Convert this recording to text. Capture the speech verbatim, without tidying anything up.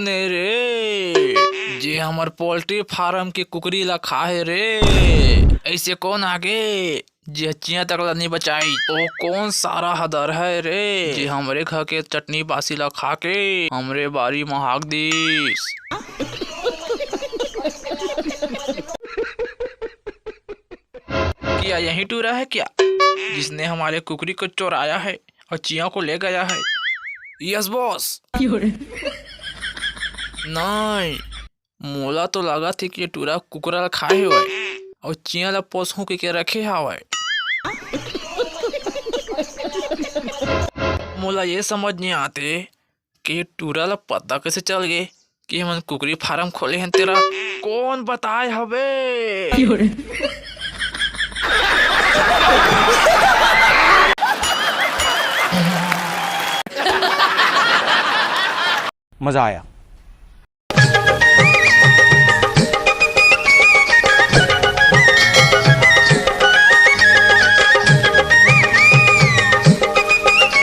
ने रे, जे हमर पोल्ट्री फार्म के कुकरी ला खाहे रे, ऐसे कौन आगे जे चियां तक ला नहीं बचाई? ओ कौन सारा हदर है रे, जे हमरे घर के चटनी बासी ला खा के हमरे बारी म हाक दीस? क्या यही टूरा है क्या, जिसने हमारे कुकरी को चुराया है और चियां को ले गया है? Yes boss. नहीं, मोला तो लागत हे कि ये टूरा कुकरा ला खाए हवय अउ चियां ला पोसहूं कहिके रखे हवय। मोला ये समझ नहीं आते कि ये टूरा ला पता कैसे चल गए कि हमन कुकरी फार्म खोले हन तेला। कौन बताए हवे? मजा आया।